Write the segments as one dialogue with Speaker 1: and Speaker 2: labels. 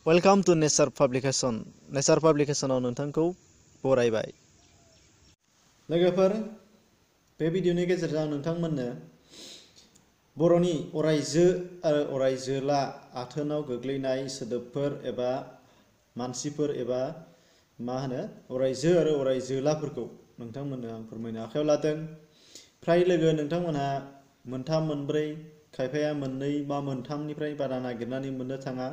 Speaker 1: Welcome to nature publication. नेचार पाब्लिकेशनाव नोंथांखौ बरायबाय। लोगोफोर, बे भिडिअनि गेजेरजों आं नोंथांमोननो बर'नि अरायजो आरो अरायजोला आथोनाव गोग्लैनाय सोदोबफोर एबा मानसिफोर एबा अरायजो आरो अरायजोलाफोरखौ नोंथांमोननो आं फोरमायनो आखायाव लादों। फ्राय लोगो नोंथांमोनहा मोनथाम मोनब्रै खायफाया मोननै बा मोनथामनिफ्राय बारा नागिरनानै मोननो थाङा।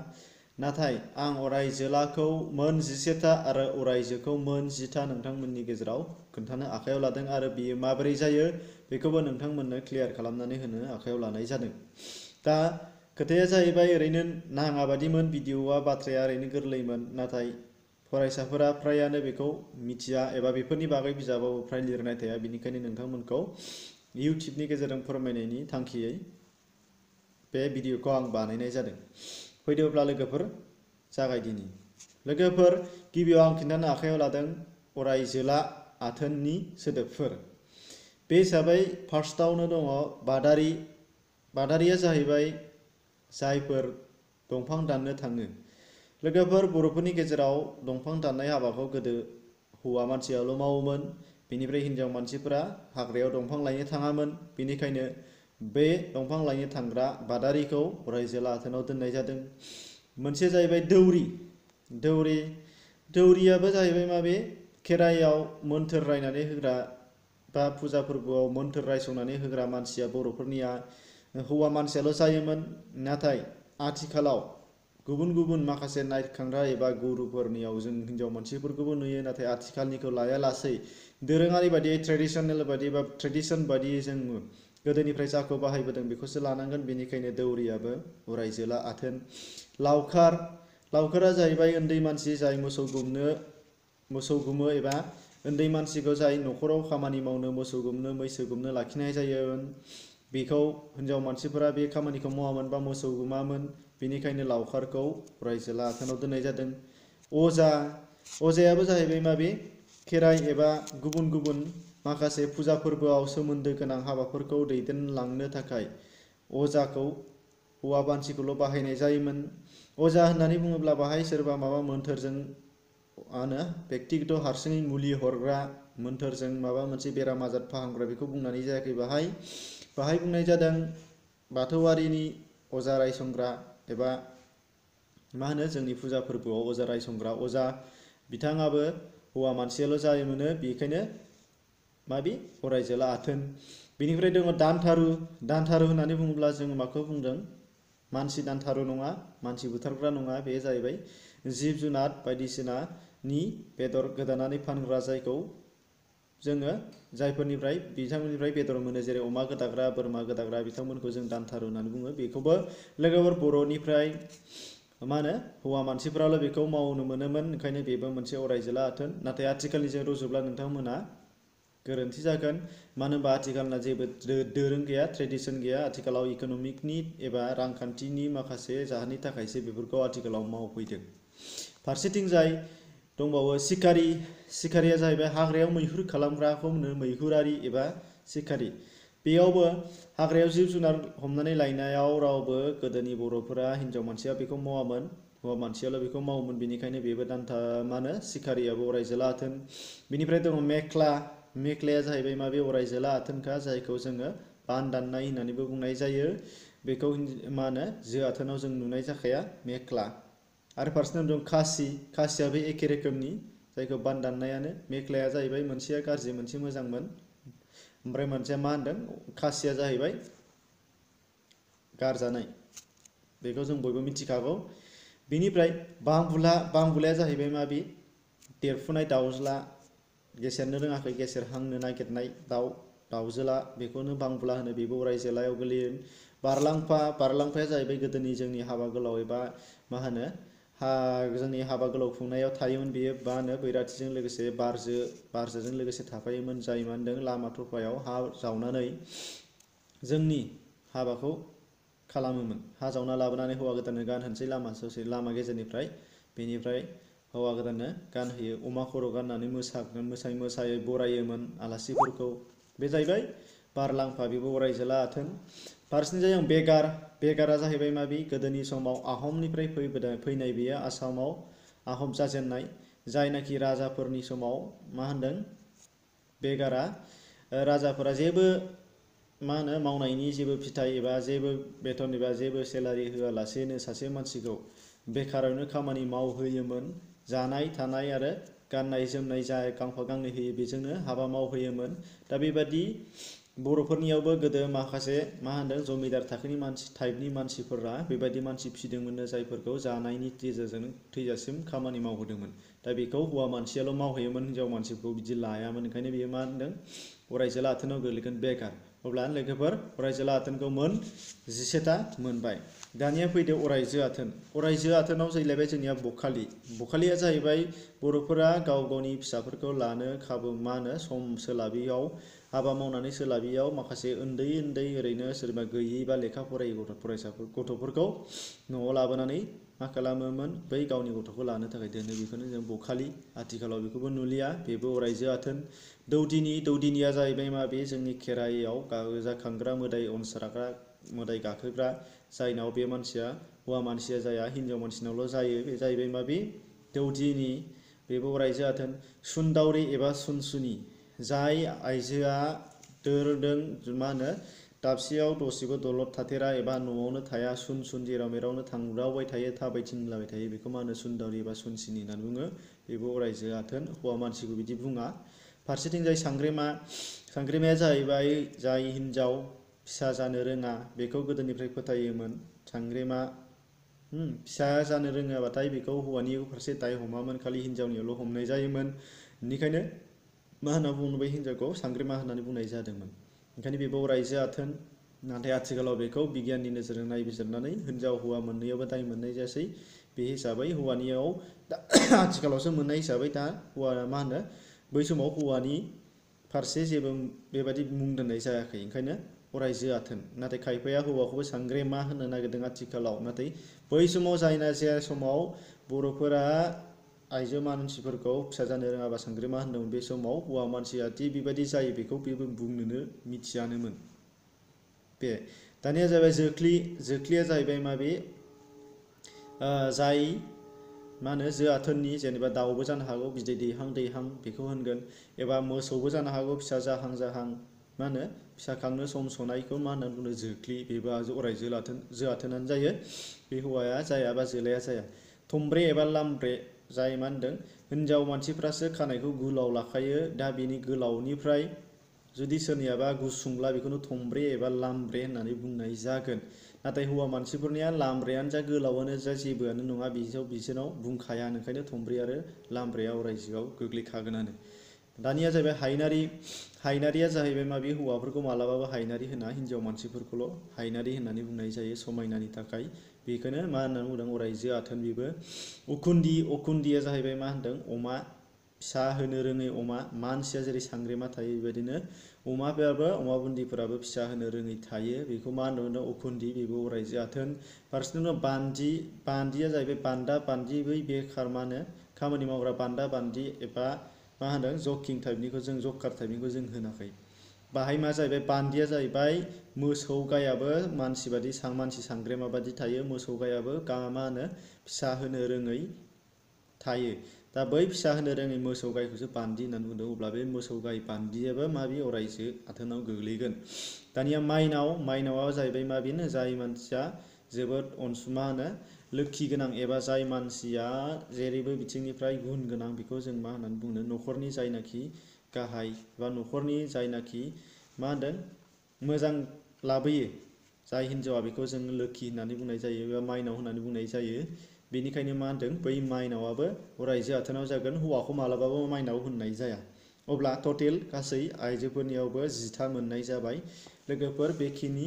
Speaker 1: नाथाय आं अरायजोलाखौ मोन 17ता आरो अरायजोखौ मोन 10ता नोंथांमोननि गेजेराव खोन्थानो आखायाव लादों आरो बियो माबोरै जायो बेखौबो नोंथांमोननो क्लियार खालामनानै होनो आखायाव लानाय जादों। दा खोथाया जाहैबाय ओरैनो नाङा बादिमोन, भिडिअआ बाथ्राया ओरैनो गोरलैमोन, नाथाय फरायसाफोरा फ्रायानो बेखौ मिथिया एबा बेफोरनि बागै बिजाबाव फ्राय लिरनाय थाया। बेनिखायनो नोंथांमोनखौ इउटिउबनि गेजेरजों फोरमायनायनि थांखियै बे भिडिअखौ आं बानायनाय जादों। फैदोब्ला लोगोफोर जागायदिनि। लोगोफोर, गिबियाव आं खिन्थानो आखायाव लादों अरायजोला आथोननि सोदोबफोर। बे हिसाबै फार्स्टआवनो दङ बादारि। बादारिया जाहैबाय जायफोर दंफां दाननो थाङो। लोगोफोर, बर'फोरनि गेजेराव दंफां दाननाय हाबाखौ गोदो हौवा मानसियाल' मावोमोन। बेनिफ्राय हिनजाव मानसिफोरा हाग्रायाव दंफां लायनो थाङामोन। बेनिखायनो बे दंफां लायनो थांग्रा बादारिखौ अरायजोला आथोनाव दोननाय जादों। मोनसे जाहैबाय दौरि। दौरियाबो जाहैबाय माबे खेराइयाव मोन्थोर रायनानै होग्रा बा फुजा फोरबोआव मोन्थोर रायसंनानै होग्रा मानसिया बर'फोरनिया हौवा मानसियाल' जायोमोन। नाथाय आथिखालाव गुबुन गुबुन माखासे नायखांग्रा एबा गुरुफोरनियाव जों हिनजाव मानसिफोरखौबो नुयो। नाथाय आथिखालनिखौ लायालासै दोरोङारि बादियै ट्रेडिसनेल बादि बा ट्रेडिसन बादियै जों गोदोनिफ्राय जाखौ बाहायबोदों बेखौसो लानांगोन। बेनिखायनो दौरियाबो अरायजोला आथोन। लावखारा जाहैबाय उन्दै मानसि जाय मोसौ गुमो एबा उन्दै मानसिखौ जाय न'खराव खामानि मावनो मोसौ गुमनो मैसो गुमनो लाखिनाय जायोमोन। बेखौ हिनजाव मानसिफोरा बे खामानिखौ मावामोन बा मोसौ गुमामोन। बेनिखायनो लावखारखौ अरायजोला आथोनाव दोननाय जादों। अजायाबो जाहैबाय माबे खेराइ एबा गुबुन गुबुन माखासे फुजा फोरबोआव सोमोन्दो गोनां हाबाफोरखौ दैदेनलांनो थाखाय अजाखौ हौवा मानसिखौल' बाहायनाय जायोमोन। अजा होननानै बुङोब्ला बाहाय सोरबा माबा मोन्थोरजों बेक्तिगत हारसिङै मुलि हरग्रा, मोन्थोरजों माबा मोनसे बेराम आजार फाहामग्रा बेखौ बुंनानै जायाखै। बाहाय बुंनाय जादों बाथौआरिनि अजा रायसंग्रा एबा जोंनि फुजा फोरबोआव अजा रायसंग्रा अजा बिथाङाबो हौवा मानसियाल' जायोमोन। बेखायनो अरायजोला आथोन। बेनिफ्राय दङ दानथारु। दानथारु होननानै बुङोब्ला जों माखौ बुंदों? मानसि दानथारु नङा, मानसि बुथारग्रा नङा। बे जाहैबाय जिब जुनार बायदिसिनानि बेदर गोदानानै फानग्रा, जायखौ जोङो बिथांमोननिफ्राय बेदर मोनो, जेरै अमा गोदाग्रा बोरमा गोदाग्रा बिथांमोनखौ जों दानथारु होननानै बुङो। बेखौबो लोगोफोर बर'निफ्राय हौवा मानसिफ्राल' बेखौ मावनो मोनोमोन। ओंखायनो बेबो मोनसे अरायजोला आथोन। नाथाय आथिखालनिजों रुजुब्ला नोंथांमोना गोरोन्थि जागोन। मानो होनबा आथिखालना जेबो दोरों गैया, ट्रेडिसन गैया। आथिखालाव इक'नमिकनि एबा रांखान्थिनि माखासे जाहोननि थाखायसो बेफोरखौ आथिखालाव मावफैदों। फारसेथिंजाय दंबावो सिखारि। सिखारिया जाहैबाय हाग्रायाव मैहुर खालामग्राखौ होनो मैहुरारि एबा सिखारि। बेयावबो हाग्रायाव जिब जुनार हमनानै लायनायाव रावबो गोदोनि बर'फोरा हिनजाव मानसिया बेखौ मावामोन, हौवा मानसियाल' बेखौ मावोमोन। बेनिखायनो बेबो सिखारियाबो अरायजोला आथोन। बेनिफ्राय दङ मेख्ला। मेख्लाया जाहैबाय माबे अरायजोला आथोनखा, जायखौ जोङो बान दाननाय होननानैबो बुंनाय जायो। बेखौ जो आथोनाव जों नुनाय जाखाया, मेख्ला। आरो फारसेथिं दं खासि। खासियाबो एखे रोखोमनि, जायखौ बान दाननायानो। मेख्लाया जाहैबाय मोनसेया गाज्रि मोनसे मोजांमोन। ओमफ्राय मोनसेया खासिया जाहैबाय गारजानाय। बेखौ जों बयबो मिथिखागौ। बेनिफ्राय बांबुला। बांबुलाया जाहैबाय देरफुनाय दाउज्ला, गेसेरनो रोङाखै गेसेरहांनो नागिरनाय दाउजोला, बेखौनो बांबुला होनो। बेबो अरायजोलायाव गोलैयो। बारलांफा। बारलांफाया जाहैबाय गोदोनि जोंनि हाबा गोलाव एबा जोंनि हाबा गोलाव खुंनायाव थायोमोन। बेयो बैराथिजों लोगोसे बारजोजों लोगोसे थाफायोमोन, जाय लामा थफायाव हा जावनानै जोंनि हाबाखौ खालामोमोन। हा जावना लाबोनानै हौवा गोदाननो गानहोनोसै लामा गेजेरनिफ्राय। बेनिफ्राय हौवा गोदाननो गानहोयो। अमा खर' गाननानै मोसायै बरायोमोन आलासिफोरखौ। बे जाहैबाय बारलांफा, बेबो अरायजोला आथोन। फारसेथिंजाय जों बेगार बेगारा जाहैबाय माबि गोदोनि समाव आहमनिफ्राय फैनाय बेयो आसामाव आहम जाजेननाय जायनाखि राजाफोरनि समाव मा होनदों बेगारा राजाफोरा जेबो मा होनो मावनायनि जेबो फिथाइ एबा जेबो बेथन एबा जेबो सेलारि होआलासेनो सासे मानसिखौ बेखारावनो खामानि मावहोयोमोन जानाय थानाय आरो गाननाय जोमनाय जा गांफा गांनै होयो बेजोंनो हाबा मावहोयोमोन दा बेबादि बर'फोरनियावबो गोदो माखासे मा होनदों जमिदार थाखोनि मानसि टाइपनि मानसिफोरा बेबायदि मानसि फिदोंमोननो जायफोरखौ जानायनि गेजेरजों थैजासिम खामानि मावहोदोंमोन दा बेखौ हौवा मानसियाल' मावहैयोमोन हिनजाव मानसिखौ बिदि लायामोन ओंखायनो बेयो मा होनदों अरायजोला आथोनाव गोग्लैगोन बेगार अब्ला लोगोफोर अरायजोला आथोनखौ मोन 17टा मोनबाय दानिया फैदो अरायजो आथोन अरायजो आथोनाव जाहैलायबाय जोंनिया बखालि बखालिया जाहैबाय बर'फोरा गाव गावनि फिसाफोरखौ लानो खाबु मा होनो सम सोलाबियाव हाबा मावनानै सोलाबियाव माखासे उन्दै उन्दै ओरैनो सोरबा गैयै बा लेखा फरायै गथ'फोरखौ न'आव लाबोनानै मा खालामोमोन बै गावनि गथ'खौ लानो थाखाय दोनो बेखौनो जों बखालि आथिखालाव बेखौबो नुलिया बेबो अरायजो आथोन दौदिनिया जाहैबाय मा बे जोंनि खेराइयाव जाखांग्रा मोदाय अनस्राग्रा मोदाय गाखोग्रा जायनाव बे मानसिया हौवा मानसिया जाया हिनजाव मानसिनावल' जायो बे जाहैबाय मा बे दौदिनि बेबो अरायजो आथोन सुनदावरि एबा सुनसुनि जाय आइजोआ दोरदों मा होनो दाबसेयाव दसेबो दलद थाथेरा एबा न'आवनो थाया सुन जेराव मेरावनो थांदावबाय थायो थाबायथिंलाबाय थायो बेखौ मा होनो सुनदावरि एबा सुनसिनि होननानै बुङो बेबो अरायजो आथोन हौवा मानसिखौ बिदि बुङा फारसेथिंजाय सांग्रेमाया जाहैबाय जाय हिनजाव फिसा जानो रोङा बेखौ गोदोनिफ्राय फोथायोमोन सांग्रेमा फिसा जानो रोङाबाथाय बेखौ हौवानि फारसे दाय हमामोन खालि हिनजावनियावल' हमनाय जायोमोन बेनिखायनो मा होनना बुङो बै हिनजावखौ सांग्रेमा होननानै बुंनाय जादोंमोन ओंखायनो बेबो अरायजो आथोन नाथाय आथिखालाव बेखौ बिगियाननि नोजोरजों नायबिजिरनानै हिनजाव हौवा मोननैयावबो दाय मोननाय जासै बे हिसाबै हौवानियाव आथिखालावसो मोननाय हिसाबै दा हौवाया मा होनो बै समाव हौवानि फारसे जेबो बेबायदि मुं दोननाय जायाखै ओंखायनो अरायजो आथोन नाथाय खायफाया हौवाखौबो सांग्रेमा होननो नागिरदों आथिखालाव नाथाय बै समाव जाय समाव बर'फोरा आइजो मानसिफोरखौ फिसा जानो रोङाबा सांग्रेमा होनदोंमोन बे समाव हौवा मानसिया दि बेबायदि जायो बेखौ बेबो बुंनोनो मिथियानोमोन बे दानिया जाबाय जोख्लिया जाहैबाय माबे जाय मा होनो जो आथोननि जेनेबा दाउबो जानो हागौ बिदै दैहां बेखौ होनगोन एबा मोसौबो जानो हागौ फिसा जाहां मा होनो फिसा खांनो सम सनायखौ मा होननानै बुङो जोख्लि बेबो अरायजो आथोनानो जायो बे हौवाया जाया बा जोलाया जाया थंब्रे एबा लामब्रे जाय मा होनदों हिनजाव मानसिफ्रासो खानायखौ गोलाव लाखायो दा बेनि गोलावनिफ्राय जुदि सोरनियाबा गुसुंब्ला बेखौनो थंब्रे एबा लामब्रे होननानै बुंनाय जागोन नाथाय हौवा मानसिफोरनिया लामब्रेयानो जा गोलावानो जा जेबोआनो नङा बिसोरनाव बुंखाया ओंखायनो थंब्रे आरो लामब्रेया अरायजोआव गोग्लैखागोनानो दानिया जाहैबाय हायनारिया जाहैबाय मा बे हौवाफोरखौ मालाबाबो हायनारि होना हिनजाव मानसिफोरखौल' हायनारि होननानै बुंनाय जायो समायनानि थाखाय बेखौनो मा होननानै बुंदों अरायजो आथोन बेबो उखुन्दिया जाहैबाय मा होनदों अमा फिसा होनो रोङै अमा मानसिया जेरै सांग्रेमा थायो बेबायदिनो अमा बुन्दिफोराबो फिसा होनो रोङै थायो बेखौ मा होनदों उखुन्दी बेबो अरायजो आथोन फारसेथिं बान्दिया जाहैबाय बान्दी बै बेखार मा होनो खामानि मावग्रा बान्दी एबा मा होनदों जकिं टाइपनिखौ जों जकार टाइपनिखौ जों होनाखै बाहाय मा जाहैबाय बान्दिया जाहैबाय मोसौ गायाबो मानसि सांग्रेमा बादि थायो मोसौ गायाबो मा होनो फिसा होनो रोङै थायो दा बै फिसा होनो रोङै मोसौ गायखौसो बान्दि होननानै बुंदों अब्ला बे मोसौ गाय बान्दियाबो माबे अरायजो आथोनाव गोग्लैगोन दानिया माइनावा जाहैबाय मा बेनो जाय मानसिया जोबोद मा होनो लोखि गोनां एबा जाय मानसिया जेरैबो बिथिंनिफ्राय गुन गोनां बेखौ जों मा होननानै बुङो न'खरनि जायनाखि गाहाय बा न'खरनि जायनाखि मा होनदों मोजां लाबोयो जाय हिनजावा बेखौ जों लोखि होननानै बुंनाय जायो एबा माइनाव होननानै बुंनाय जायो बेनिखायनो मा होनदों बै माइनावाबो अरायजो आथोनाव जागोन हौवाखौ मालाबाबो माइनाव होननाय जाया अब्ला टटेल गासै आइजोफोरनियावबो 10टा मोननाय जाबाय लोगोफोर बेखिनि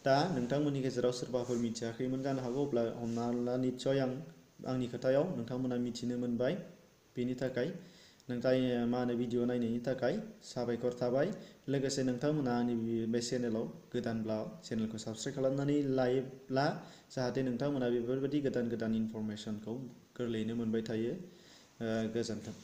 Speaker 1: दा नोंथांमोननि गेजेराव सोरबाफोर मिथियाखैमोन जानो हागौ अब्ला हमना ला निस्सय आंनि खोथायाव नोंथांमोना मिथिनो मोनबाय बेनि थाखाय नोंथाङा मा होनो भिडिअ नायनायनि थाखाय साबायखर थाबाय लोगोसे नोंथांमोना आंनि बे चेनेलाव गोदानब्ला चेनेलखौ साबस्क्राइब खालामनानै लायोब्ला जाहाथे नोंथांमोना बेफोरबायदि गोदान इनफरमेसनखौ गोरलैयैनो मोनबाय थायो गोजोन्थों।